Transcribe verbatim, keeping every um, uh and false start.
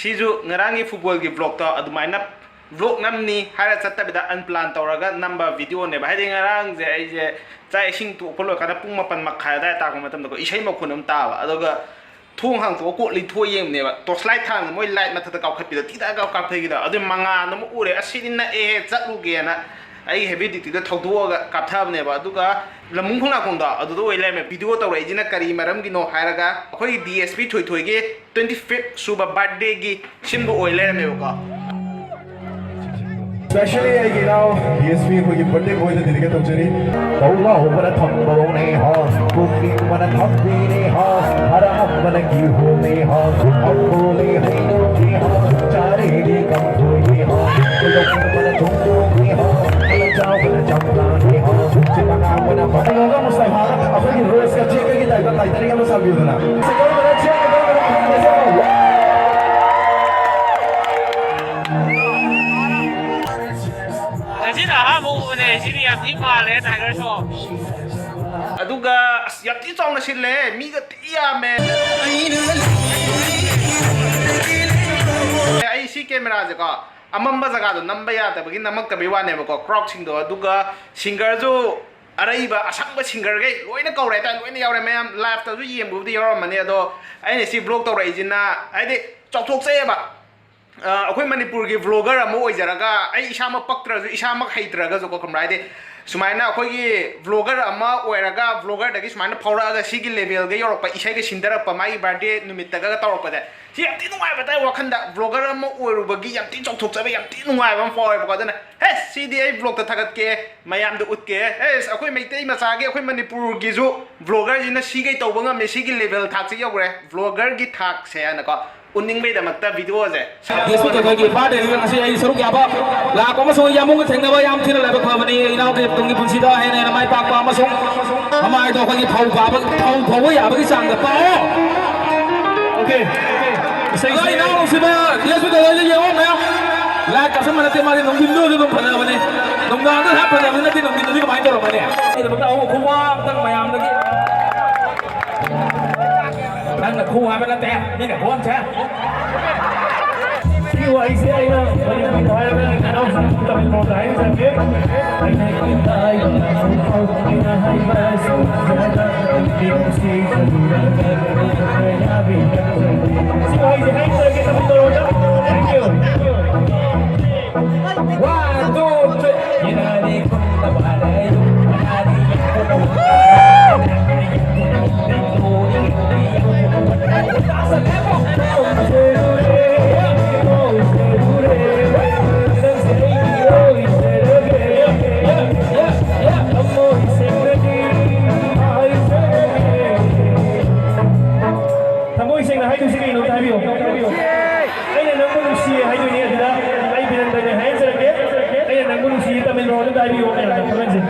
ꯁꯤꯁꯨ ꯉꯔꯥꯡꯒꯤ ꯐꯨꯠꯕꯣꯜꯒꯤ ꯕ꯭ꯂꯣꯛꯇꯣ ꯑꯗꯨꯃꯥꯏꯅ ꯕ꯭ꯂꯣꯛ ꯅꯝꯅꯤ ꯍꯥꯏꯔ ꯆꯠꯇꯕꯤꯗ ꯑꯟꯄ꯭ꯂꯥꯟ ꯇꯧꯔꯒ ꯅꯝꯕ ꯚꯤꯗꯤꯑꯣꯅꯦꯕ꯫ ꯍꯥꯏꯗꯤ ꯉꯔꯥꯡꯁꯦ ꯑꯩꯁꯦ ꯆꯥꯛ ꯏꯁꯤꯡ ꯇꯣꯛꯄ ꯂꯣꯏꯔꯀꯥꯟꯗ ꯄꯨꯡ ꯃꯥꯄꯟ ꯃꯈꯥꯏ ꯑꯗꯨꯋꯥꯏ ꯇꯥꯔꯛꯄ ꯃꯇꯝꯗꯀꯣ, ꯏꯁꯩ ꯃꯈꯣꯟ ꯑꯃ ꯇꯥꯕ꯫ ꯑꯗꯨꯒ ꯊꯣꯡ ꯍꯥꯡꯇꯣꯛꯑ ꯀꯣꯛ ꯂꯤꯊꯣꯛꯑ ꯌꯦꯡꯕꯅꯦꯕ꯫ ꯇꯣꯔꯆ ꯂꯥꯏꯠ ꯊꯥꯟꯕꯗ ꯃꯣꯏ ꯂꯥꯏꯠ ꯃꯊꯛꯇ ꯀꯥꯞꯈꯠꯄꯤꯗꯣ ꯇꯤꯗ ꯀꯥꯞ ꯀꯥꯞꯊꯒꯤꯗꯣ ꯑꯗꯨ ꯃꯉꯥꯜ ꯑꯃ ꯎꯔꯦ꯫ "ꯑꯁꯤꯗꯤ ꯅꯛꯑꯦꯍꯦ, ꯆꯠꯂꯨꯒꯦꯅ" ꯑꯩꯒꯤ ꯍꯦꯚꯤ ꯗ꯭ꯌꯨꯇꯤꯗ ꯊꯧꯗꯣꯛꯑꯒ ꯀꯥꯞꯊꯕꯅꯦꯕ꯫ ꯑꯗꯨꯒ ꯂꯝꯃꯨꯡ ꯈꯣꯡꯅꯥꯡꯈꯣꯡꯗꯣ ꯑꯗꯨꯗ ꯑꯣꯏ ꯂꯩꯔꯝꯃꯦ꯫ ꯚꯤꯗꯤꯑꯣ ꯇꯧꯔꯛꯏꯁꯤꯅ ꯀꯔꯤ ꯃꯔꯝꯒꯤꯅꯣ ꯍꯥꯏꯔꯒ ꯑꯩꯈꯣꯏꯒꯤ D S P ꯊꯣꯏꯊꯣꯏꯒꯤ twenty fifth ꯁꯨꯕ ꯕꯥꯔꯠꯗꯦꯒꯤ ꯁꯤꯟꯕ ꯑꯣꯏ ꯂꯩꯔꯝꯃꯦꯕꯀꯣ꯫ Specially ꯑꯩꯒꯤ ꯏꯅꯥꯎ ꯗꯤ ꯑꯦꯁ ꯄꯤ ꯑꯩꯈꯣꯏꯒꯤ ꯕꯥꯔꯠꯗꯦ ꯕꯣꯏꯗ ꯗꯦꯗꯤꯀꯦꯠ ꯇꯧꯖꯔꯤ꯫ ꯇꯧꯕ ꯍꯧꯕꯅ ꯊꯝꯕꯧꯅꯦ ꯍꯣ, ꯄꯨꯛꯅꯤꯡꯕꯅ ꯊꯝꯕꯤꯅꯦ ꯍꯣ, ꯍꯔꯥꯎꯕꯅ ꯀꯤꯍꯣꯝꯅꯦ ꯍꯣ, ꯑꯝꯕꯣꯅꯦ ꯍꯩꯅꯧꯅꯦ ꯍꯣ, ꯆꯥꯔꯦꯗꯤ ꯀꯝꯐꯣꯏꯅꯦ ꯍꯣ, ꯀꯨꯂꯣꯝꯕꯅ ꯆꯣꯡꯗꯣꯡꯅꯦ ꯍꯣ, ꯆꯥꯎꯕꯅ ꯆꯝꯄ꯭ꯔꯥꯅꯦ ꯍꯣ, ꯆꯤꯃꯉꯥꯡꯕꯅ ꯀꯩꯅꯣꯒ ꯃꯨꯁꯇꯐꯥꯒ ꯑꯩꯈꯣꯏꯒꯤ ꯔꯣꯁꯀ ꯆꯦꯛꯀꯒꯤ ꯇꯥꯏꯞꯇ ꯇꯥꯏꯇꯅꯤꯛ ꯑꯃ ꯁꯥꯕꯤꯌꯨꯗꯅ꯫ ꯁꯦꯀꯦꯟꯗꯅ ꯆꯦꯛ ꯇꯧꯕꯅ ꯐꯪꯒꯅꯤ꯫ ꯉꯁꯤꯅ ꯑꯍꯥꯟꯕ ꯎꯕꯅꯦ, ꯁꯤꯗꯤ ꯌꯥꯝ ꯊꯤ ꯃꯥꯜꯂꯦ, ꯇꯥꯏꯒꯔ ꯁꯣ꯫ ꯑꯗꯨꯒ ꯑꯁ, ꯌꯥꯝ ꯊꯤ ꯆꯥꯎꯅ ꯁꯤꯜꯂꯦ, ꯃꯤꯒ ꯊꯤ ꯌꯥꯝꯃꯦ꯫ ꯑꯩ ꯁꯤ ꯀꯦꯃꯦꯔꯥꯁꯦꯀꯣ, ꯑꯃꯝꯕ ꯖꯒꯥꯗꯣ ꯅꯝꯕ ꯌꯥꯗꯕꯒꯤ ꯅꯝꯃꯛꯇꯕꯩ ꯋꯥꯅꯦꯕꯀꯣ, ꯀ꯭ꯔꯥꯎꯗꯁꯤꯡꯗꯣ꯫ ꯑꯗꯨꯒ ꯁꯤꯡꯒꯔꯁꯨ ꯑꯔꯩꯕ ꯑꯁꯪꯕ ꯁꯤꯡꯒꯔꯈꯩ ꯂꯣꯏꯅ ꯀꯧꯔꯦ ꯍꯥꯏꯇꯥꯔꯦ, ꯂꯣꯏꯅ ꯌꯥꯎꯔꯦ꯫ ꯃꯌꯥꯝ ꯂꯥꯏꯞꯇꯁꯨ ꯌꯦꯡꯕꯕꯨꯗꯤ ꯌꯥꯎꯔꯝꯃꯅꯤ, ꯑꯗꯣ ꯑꯩꯅ ꯁꯤ ꯕ꯭ꯂꯣꯛ ꯇꯧꯔꯛꯏꯁꯤꯅ ꯍꯥꯏꯗꯤ ꯆꯥꯎꯊꯣꯛꯆꯩꯑꯕ꯫ ꯑ, ꯑꯩꯈꯣꯏ ꯃꯅꯤꯄꯨꯔꯒꯤ ꯕ꯭ꯂꯣꯒꯔ ꯑꯃ ꯑꯣꯏꯖꯔꯒ, ꯑꯩ ꯏꯁꯥꯃꯛ ꯄꯛꯇ꯭ꯔꯁꯨ, ꯏꯁꯥꯃꯛ ꯍꯩꯇ꯭ꯔꯒꯁꯨꯀꯣ, ꯈꯪꯕ꯭ꯔꯥ? ꯍꯥꯏꯗꯤ ꯁꯨꯃꯥꯏꯅ ꯑꯩꯈꯣꯏꯒꯤ ꯕ꯭ꯂꯣꯒꯔ ꯑꯃ ꯑꯣꯏꯔꯒ ꯕ꯭ꯂꯣꯒꯔꯗꯒꯤ ꯁꯨꯃꯥꯏꯅ ꯐꯥꯎꯔꯛꯑꯒ ꯁꯤꯒꯤ ꯂꯦꯚꯦꯜꯒ ꯌꯧꯔꯛꯄ, ꯏꯁꯩꯒ ꯁꯤꯟꯊꯔꯛꯄ, ꯃꯥꯒꯤ ꯕꯥꯔꯗꯦ ꯅꯨꯃꯤꯠꯇꯒ ꯇꯧꯔꯛꯄꯁꯦ, ꯁꯤ ꯌꯥꯝ ꯊꯤ ꯅꯨꯡꯉꯥꯏꯕ ꯇꯥꯏ ꯋꯥꯈꯟꯗ꯫ ꯕ꯭ꯂꯣꯒꯔ ꯑꯃ ꯑꯣꯏꯔꯨꯕꯒꯤ ꯌꯥꯝ ꯊꯤ ꯆꯥꯎꯊꯣꯛꯆꯕ, ꯌꯥꯝ ꯊꯤ ꯅꯨꯡꯉꯥꯏꯕ ꯑꯃ ꯐꯥꯎꯋꯦꯕꯀꯣ꯫ ꯑꯗꯨꯅ ꯍꯦ, ꯁꯤꯗꯤ ꯑꯩ ꯕ꯭ꯂꯣꯛꯇ ꯊꯥꯒꯠꯀꯦ, ꯃꯌꯥꯝꯗ ꯎꯠꯀꯦ꯫ ꯑꯦꯁ, ꯑꯩꯈꯣꯏ ꯃꯩꯇꯩ ꯃꯆꯥꯒꯤ, ꯑꯩꯈꯣꯏ ꯃꯅꯤꯄꯨꯔꯒꯤꯁꯨ ꯕ꯭ꯂꯣꯒꯔꯁꯤꯅ ꯁꯤꯒꯩ ꯇꯧꯕ ꯉꯝꯃꯦ, ꯁꯤꯒꯤ ꯂꯦꯚꯦꯜ ꯊꯥꯛꯁꯤ ꯌꯧꯈ꯭ꯔꯦ, ꯕ꯭ꯂꯣꯒꯔꯒꯤ ꯊꯥꯛꯁꯦ ꯍꯥꯏꯅꯀꯣ ꯎꯠꯅꯤꯡꯕꯩꯗꯃꯛꯇ ꯚꯤꯗꯤꯑꯣꯁꯦ꯫ ꯌꯦꯁꯄꯨ ꯊꯣꯏꯊꯣꯏꯒꯤ ꯕꯥꯔꯗꯦꯁꯤꯗ ꯉꯁꯤ ꯑꯩ ꯁꯔꯨꯛ ꯌꯥꯕ ꯂꯥꯛꯄ ꯑꯃꯁꯨꯡ ꯌꯥꯝꯕꯨꯡꯒ ꯊꯦꯡꯅꯕ ꯌꯥꯝ ꯊꯤꯅ ꯂꯥꯏꯕꯛ ꯐꯕꯅꯤ꯫ ꯏꯅꯥꯎꯒꯤ ꯇꯨꯡꯒꯤ ꯄꯨꯟꯁꯤꯗ ꯍꯦꯟꯅ ꯍꯦꯟꯅ ꯃꯥꯏ ꯄꯥꯛꯄ ꯑꯃꯁꯨꯡ ꯃꯃꯥꯏꯗꯣ ꯑꯩꯈꯣꯏꯒꯤ ꯐꯧ ꯐꯥꯕ, ꯐꯧ ꯐꯧꯕ ꯌꯥꯕꯒꯤ ꯆꯥꯡꯗ ꯄꯥꯛꯑꯣ꯫ ꯑꯣꯀꯦ꯫ ꯏꯁꯩ ꯑꯗꯣ ꯏꯅꯥꯎ ꯅꯨꯡꯁꯤꯕ ꯌꯦꯁꯄꯨ ꯊꯣꯏꯊꯣꯏꯁꯦ ꯌꯦꯡꯉꯣ ꯃꯌꯥꯝ꯫ ꯂꯥꯏꯠ ꯀꯥꯞꯁꯟꯕ ꯅꯠꯇꯦ, ꯃꯥꯗꯤ ꯅꯨꯡꯊꯤꯟꯗ ꯑꯣꯏꯔꯁꯨ ꯑꯗꯨꯝ ꯐꯖꯕꯅꯤ, ꯅꯨꯡꯗꯥꯡꯗ ꯍꯦꯛ ꯐꯖꯕ ꯅꯠꯇꯦ, ꯅꯨꯡꯊꯤꯟꯗꯗꯤ ꯀꯃꯥꯏꯅ ꯇꯧꯔꯝꯒꯅꯤ? ꯑꯩꯒꯤꯗꯃꯛꯇ ꯑꯍꯧꯕ ꯈꯨꯋꯥ ꯑꯝꯇꯪ ꯃꯌꯥꯝꯗꯒꯤ꯫ ꯅꯪꯅ ꯈꯨ ꯍꯥꯏꯕ ꯅꯠꯇꯦ, ꯃꯤꯅ ꯈꯣꯟꯁꯦ꯫ ꯋꯥꯍꯩꯁꯦ ꯑꯩꯅ ꯃꯅꯤꯄꯨꯔꯤꯗ ꯍꯥꯏꯔꯒ ꯏꯅꯥꯎꯁꯤꯡ ꯇꯃꯤꯜ ꯂꯣꯟꯗ ꯍꯥꯏꯖꯔꯒꯦ꯫ ꯑꯩꯅ ꯏꯀꯥꯏꯕ ꯐꯥꯎ ꯑꯩꯅ ꯍꯥꯏꯕ ꯁꯨꯡꯌꯥꯗ ꯑꯩꯒꯤ ꯅꯨꯡꯁꯤ ꯆꯗꯨꯔꯒ ꯌꯥꯕꯤ꯫ ꯁꯤ ꯋꯥꯍꯩꯁꯦ ꯍꯥꯏꯖꯔꯒꯦ ꯇꯃꯤꯜ ꯂꯣꯟꯗ꯫ Thank you. One, two, three. ꯊꯃꯣꯏ ꯁꯦꯡꯅ ꯍꯥꯏꯗꯣꯏꯁꯤ ꯀꯩꯅꯣ ꯑꯝꯇ ꯍꯥꯏꯕꯤꯌꯨ꯫ ꯑꯩꯅ ꯅꯪꯕꯨ ꯅꯨꯡꯁꯤꯌꯦ ꯍꯥꯏꯗꯣꯏꯅꯦ ꯑꯗꯨꯗ꯫ ꯑꯩ ꯕꯤꯔꯦꯟꯗ꯭ꯔꯅꯦ ꯍꯥꯏꯖꯔꯒꯦ꯫ ꯑꯩꯅ ꯅꯪꯕꯨ ꯅꯨꯡꯁꯤꯌꯦ ꯇꯥꯃꯤꯜ ꯂꯣꯟꯗ ꯍꯥꯏꯕꯤꯌꯨ ꯃꯌꯥꯝꯅ ꯈꯪꯍꯟꯁꯦ꯫